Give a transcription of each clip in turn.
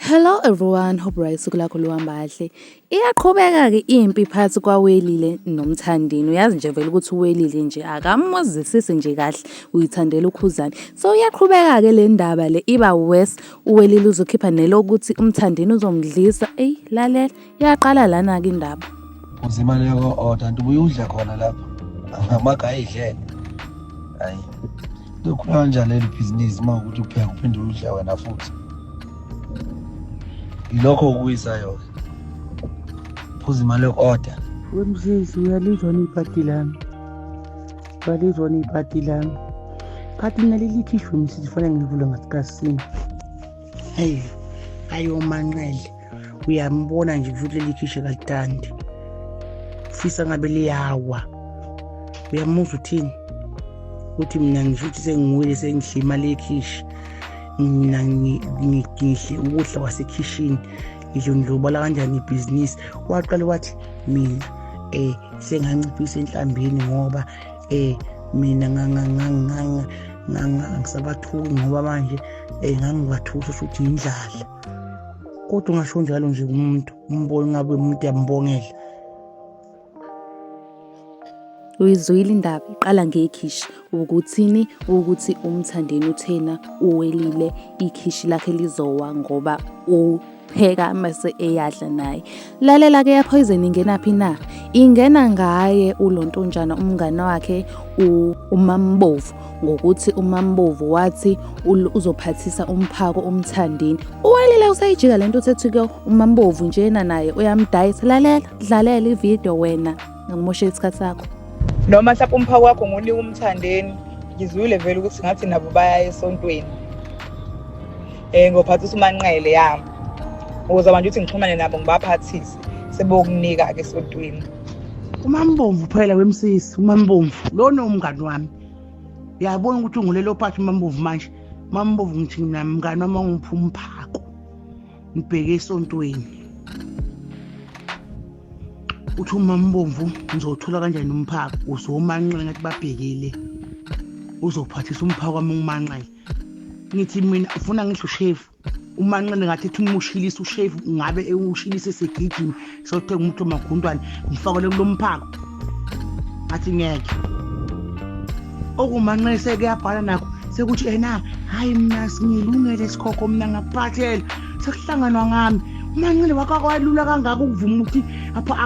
Hello everyone, hope right usuku lakho luhamba kahle. Iyaqhubeka-ke impi phakathi kwaWelile noMthandeni. Uyazi nje vele ukuthi uWelile nje akamuzwisisi nje kahle, uyithandela uKhuzani. So iyaqhubeka-ke le ndaba le iba worse. UWelile uzokhipha nelokuthi uMthandeni uzomdlisa. Eyi lalela, iyaqala lana-ke indaba. Uze imali yakho order nto ubuye udle khona lapha. Amagaya idlele. Hayi. Likhula kanjani leli bhizinisi uma ukuthi upheka uphinde udle wena futhi. Yilokho okuwisayo-ke. Phuza imali yoku-order. Wemzizi uyalizwa ibhadi lami. Uyalizwa ibhadi lami. Khathi mina leli khishwe msizi fanele ngilivule ngasikasini. Hey, ayomanqele. Uyambona nje futhi leli khishe kalithandi. Ufisa ngabe liyawa. Uyamuzwa uthini? Uthi mina ngisho ukuthi sengiwile sengidla imali yekhishi. Mina ngidle ukudla kwasekhishini. Ngidlondlobala kanjani ibhizinisi? Waqale wathi mina senganciphisa enhlambini ngoba mina ngangisabathuki ngoba manje ngangibathusa futhi indlala. Kodwa ungasho njalo nje kumuntu, umbone ngabe umuntu uyambongela. Uyizwile indaba iqala ngekhishi ukuthini ukuthi uMthandeni uthena uwelile ikhishi lakhe lizowa ngoba upheka mase eyadla naye. Lalela ke yapoison ingenaphi na? Ingena ngaye ulontonjana umngane wakhe uMambovu ngokuthi uMambovu wathi uzophathisa umphako uMthandeni. Uwelile usayijika lento uthethi ke uMambovu njena naye uyamdayisa. Lalela, dlalela ivideo wena. Ngimoshe isikhathi sakho. Noma mhlawumbe umphako wakho ngunika uMthandeni, ngizwile vele ukuthi ngathi nabo baya esontweni. Ngophathisa uManqele yami. Ukuze manje ukuthi ngixhumane nabo ngibaphathise sebokunika-ke esontweni. UMambomvu phela wemsisi, uMambomvu lona umngani wami. Uyabona ukuthi ungulelo phathi uMambomvu manje. Mambovu ngithi mina mngani wami ongipha umphako. Ngibheke esontweni. Uthi uMambomvu ngizowuthola kanjani umphako? Uzomanqele ngathi babhekile. Uzophathisa umphako wami umanqele. Ngithi mina ufuna ngidle ushevu. Umanqele ngathi ethi umushilisa ushevu ngabe ewushilise segijima sothenga umuthi omagundwane ngifakele kulo mphako. Ngathi ngeke. Okumanqele sekuyabhala nakho sekuthi ena hayi mina singilungele sikhokho mina ngakuphathela sekuhlanganwa ngami. Umanqele wakakwalula kangaka ukuvuma ukuthi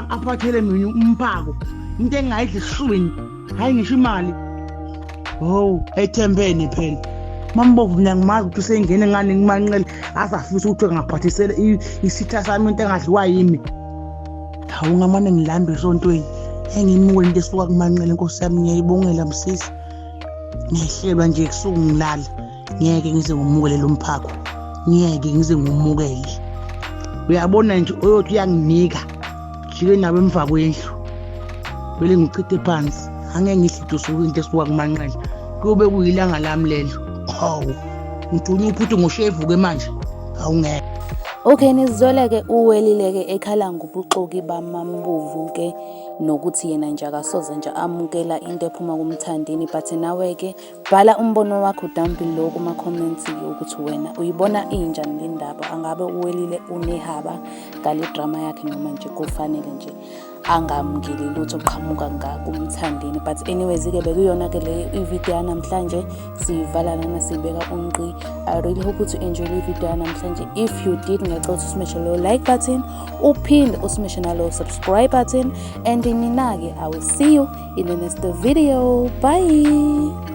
aphathele mina umphako into engingayidla esiswini hayi ngisho imali. Hawu ethembeni phela. Mambovu mina ngimazi ukuthi usengene ngani kumanqele aze afise ukuthi angaphathisela isitha sami into engadliwa yimi. Hawu ngamane ngilambe esontweni. Engimukele into esuka kumanqele nkosi yami ngiyayibongela msisi. Ngiyahlelwa nje kusuku ngilala. Ngeke ngize ngumukele lo mphako. Ngeke ngize ngumukele. Uyabona nje oyothi uyanginika. Jike nabo emva kwendlu. Vele ngichithe phansi. Angeke ngidle usuku into esuka kumanqele. Kuyobe kuyilanga lami lelo. Hawu. Ngithunywa uphuthu ngoshevu ke manje. Awungeke. Okay, nizwele-ke uWelile-ke ekhala ngobuxoki baMambovu ke nokuthi yena nje akasoze nje amukela into ephuma kuMthandeni but nawe-ke bhala umbono wakho down below kuma-comments ukuthi wena uyibona injani le ndaba. Angabe uWelile unehaba ngale drama yakhe noma nje kufanele nje angamukeli lutho oqhamuka ngakuMthandeni. But anyways ke bekuyona ke le ivideo yanamhlanje, siyivala lana sibeka umqi. I really hope ukuthi enjoy le video yanamhlanje. If you did, ngiyacela ukuthi usmashe lo like button, uphinde usmashe nalo subscribe button, and mina-ke I will see you in the next video. Bye.